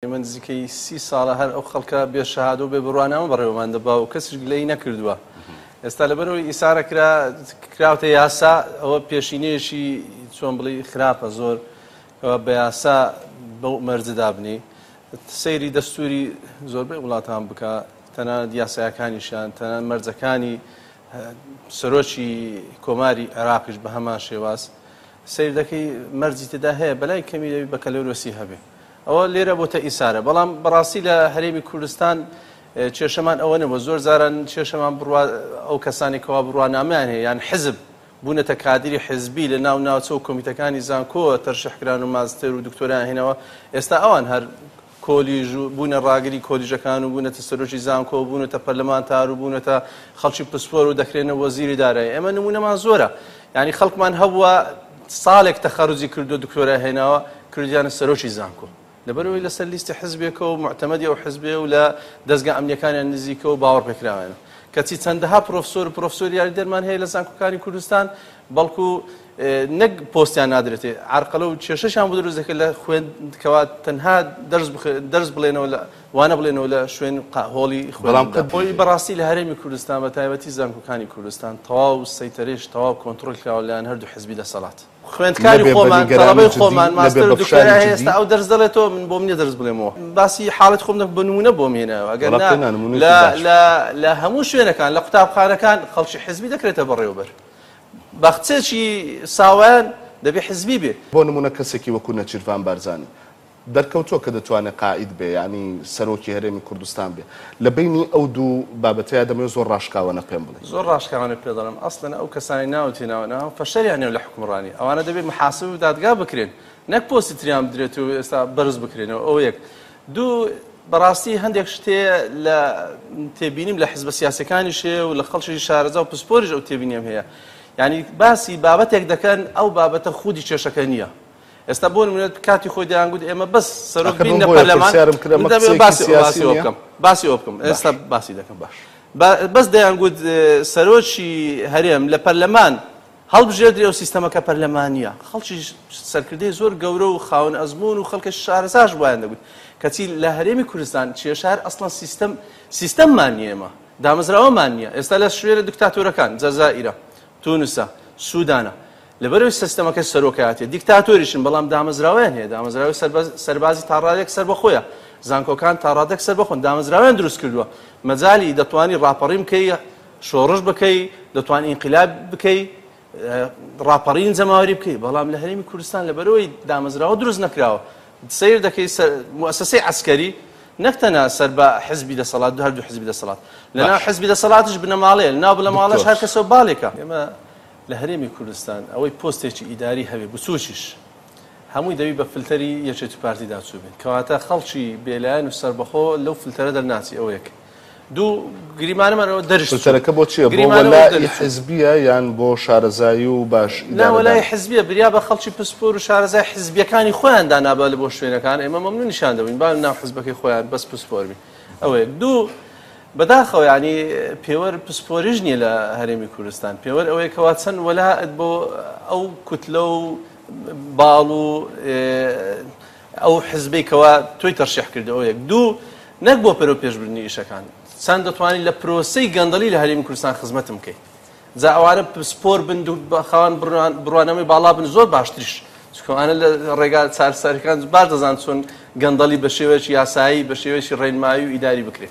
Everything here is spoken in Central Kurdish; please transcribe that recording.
ئێمە نزیکەی 30 ساڵە هەر ئەو خەڵکە بێ شەهادە و بێ بڕوانامە بەڕێوەمان دەبا و کەسیش گلەیی نەکردووە. ئێستا لەبەرئەوەی ئیسارە کرا کراوتە یاسا ئەوە پێشینەیەکی چۆن بڵێی خراپە زۆر کەوا بە یاسا بەو مەرجە دابنێی. سەیری دەستوری زۆربەی وڵاتان بکە تەنانەت یاسایەکانیشیان تەنانەت مەرجەکانی سەرۆکی کۆماری عێراقیش بە هەمان شێواز سەیر دەکەی مەرجی تێدا هەیە بەلای کەمی دەبی بەکەلۆرۆسی هەبێ. ئەوە لێرە بۆتە ئیسارە بەڵام بەڕاستی لە هەرێمی کوردستان کێشەمان ئەوە نەبووە زۆر جاران کێشەمان بڕوا ئەو کەسانی کەوا بڕوانامەیان هەیە یان حزب بوونەتە کادری حزبی لە ناو ناوچە و کۆمیتەکانی زانکۆ تەرشح کران و ماستێر و دکتۆرایان هێناوە ئێستا ئەوان هەر کۆلیژ و بوونە ڕاگری کۆلیژەکان و بوونەتە سەرۆکی زانکۆ و بوونەتە پەرلەمانتار و بوونەتە خەڵکی پسپۆر و دەکرێنە وەزیری دارایی ئێمە نمونەمان زۆرە یعنی خەڵکمان هەبووە ساڵێک تەخەروجی کردووە دکتۆرای هێناوە کردیانە سەرۆکی زانکۆ لەبەرئەوەی لەسەر لیستی حزبێکە و موعتەمەدی ئەو حزبەیە و لە دەزگا ئەمنیەکانیان نزیکە و باوەڕپێکراویانە. کەچی چەندەها پرۆفسۆر و پرۆفسۆری یاریدەرمان هەیە لە زانکۆکانی کوردستان بەڵکو نەک پۆستیان نادرێتێ عەرقەلە و کێشەشیان بۆ دروست دەکرێت لە خوێند کەوا تەنها دەرس دەرس بڵێنەوە لە وانە بڵێنەوە لە شوێن هۆڵی بەڵام خوێندندا. قەت خۆی بەڕاستی لە هەرێمی کوردستان بە تایبەتی زانکۆکانی کوردستان تەواو سەیتەرەیش تەواو کۆنتڕۆل کراوە لەلایەن هەردوو حزبی دەسەڵات. خوێندکاری نەبێ بە خۆمان نیگەرانی تەڵەبەی جدی خۆمان نەبێ ماستەر بە و فشاری دکتۆرای هەیە جدی. ئێستا ئەو دەرس دەڵێتەوە من بۆم نیە دەرس بڵێمەوە باسی حاڵەتی خۆم دەکەم بە نمونە بۆم هێنایەوە ئەگەر وەڵا نا پێ نا نمونەیەکی لە باش. لە لە هەموو شوێنەکان لە قوتابخانەکان خەڵکی حزبی دەکرێتە بەڕێوەبەر باخچەیەکی ساوایان دەبێ حزبی بێ. بۆ نمونە کەسێکی وەکو نەچیرڤان بارزانی دەرکەوتووە کە دەتوانێ قائید بێ یانی سەرۆکی هەرێمی کوردستان بێ. لە بەینی ئەو دوو بابەتەیا دەمەوێ زۆر ڕاشکاوانە پێم بڵێی. زۆر ڕاشکاوانە پێ دەڵێم ئەسڵەن ئەو کەسانەی ناوت هێناوە ناو فەشەریان هەیە لە حوکمڕانی ئەوانە دەبێ محاسبە و دادگا بکرێن نەک پۆستی تریان بدرێت و ئێستا بەرز بکرێنەوە ئەوە یەک دوو بەڕاستی هەندێک شت هەیە لە تێبینیم لە حزبە سیاسەکانیش هەیە و لە خەڵکی شارەزا و پسپۆریش ئەو تێبینیم هەیە یعنی باسی بابەتێک دەکەن ئەو بابەتە خودی کێشەکە نییە ئێستا بۆ نمونە کاتی خۆی دەیانگوت ئێمە بەس سەرۆک ئاخر بین من لە بۆیە پەرلەمان پرسیارم کرد ئەمە من دەمەوێت قسەیەکی باسی سیاسی باسی ئەوە نییە بکەم باسی ئەوە بکەم باش ئێستا باسی دەکەم باش بەس دەیانگوت سەرۆکی هەرێم لە پەرلەمان هەڵبژێردرێ و سیستەمەکە پەرلەمانییە خەڵکی سەرکردەی زۆر گەورە و خاوەن ئەزموون و خەڵکە شارەزاش وایان دەگوت کەچی لە هەرێمی کوردستان کێشە هەر ئەسڵەن سیستەم سیستەممان نییە ئێمە دامەزراوەمان نییە ئێستا لە شوێنە دکتاتۆرەکان جەزائیرە تونسە سودانە لەبەرئەوەی سیستەمەکە سەرۆکایەتیە، دیکتاتۆریشن بەڵام دامەزراوەیان هەیە، دامەزراوەی سەربازی تاڕادەیەک سەربەخۆیە، زانکۆکان تاڕادەک سەربەخۆن، دامەزراوەیان دروست کردووە، مەجالی دەتوانی ڕاپەڕین بکەی، شۆڕش بکەی، دەتوانی ئینقیلاب بکەی، ڕاپەڕین جەماوەری بکەی، بەڵام لە هەرێمی کوردستان لەبەرئەوەی دامەزراوە دروست نەکراوە، سەیر دەکەی موئەسەسەی عەسکەری نەک تەنها سەر بە حزبی دەسەڵات، هەردوو حزبی دەسەڵات، لەناو باش. حزبی دەسەڵاتیش بنەماڵەیە، لەناو بنەماڵەش دکتۆر. هەر کەسەو باڵێکە. ئێمە لە هەرێمی کوردستان ئەوەی پۆستێکی ئیداری هەبێ بچوکیش هەمووی دەبی بە فلتەری یەکێتی و پارتی دا چووبێت کەواتە خەڵکی بێلایەن و سەربەخۆ لەو فلتەرە دەرناچی ئەوە یەک دوو گریمانەمان ئەوە دەرش چوو فلتەرەکە بۆ چییە؟ بۆ گریمانەوە وەلائی دەرش چوو. حزبییە یان بۆ شارەزایی و باش نا وەلائی ئیدارەدان؟ حزبیە بریا بە خەڵکی پسپۆر و شارەزای حزبیەکانی خۆیان دانابا لە بۆ شوێنەکان ئێمە مەمنونیشان دەبین با ناو حزبەکەی خۆیان بەس پسپۆر بین ئەوە یەک دوو بەداخەوە یانی پێوەر پسپۆریش نییە لە هەرێمی کوردستان، پێوەر ئەوەیە کەوا چەند وەلائت بۆ ئەو کوتلە و باڵ و ئەو حزبەی کەوا تۆی تەرشیح کردو ئەو یەک دوو نەک بۆ پەرەو پێشبردنی ئیشەکان چەند دەتوانین لە پرۆسەی گەندەڵی لە هەرێمی کوردستان خزمەتم بکەیت جا ئەوانە پسپۆر بن خاوەن بڕوانامەی باڵا بن زۆر باشتریش چونکە ئەوانە لە ڕێگا چارەسەرەکان باش دەزان چۆن گەندەڵی بە شێوەیەکی یاسایی بە شێوەیەکی ڕێنمایی و ئیداری بکرێت.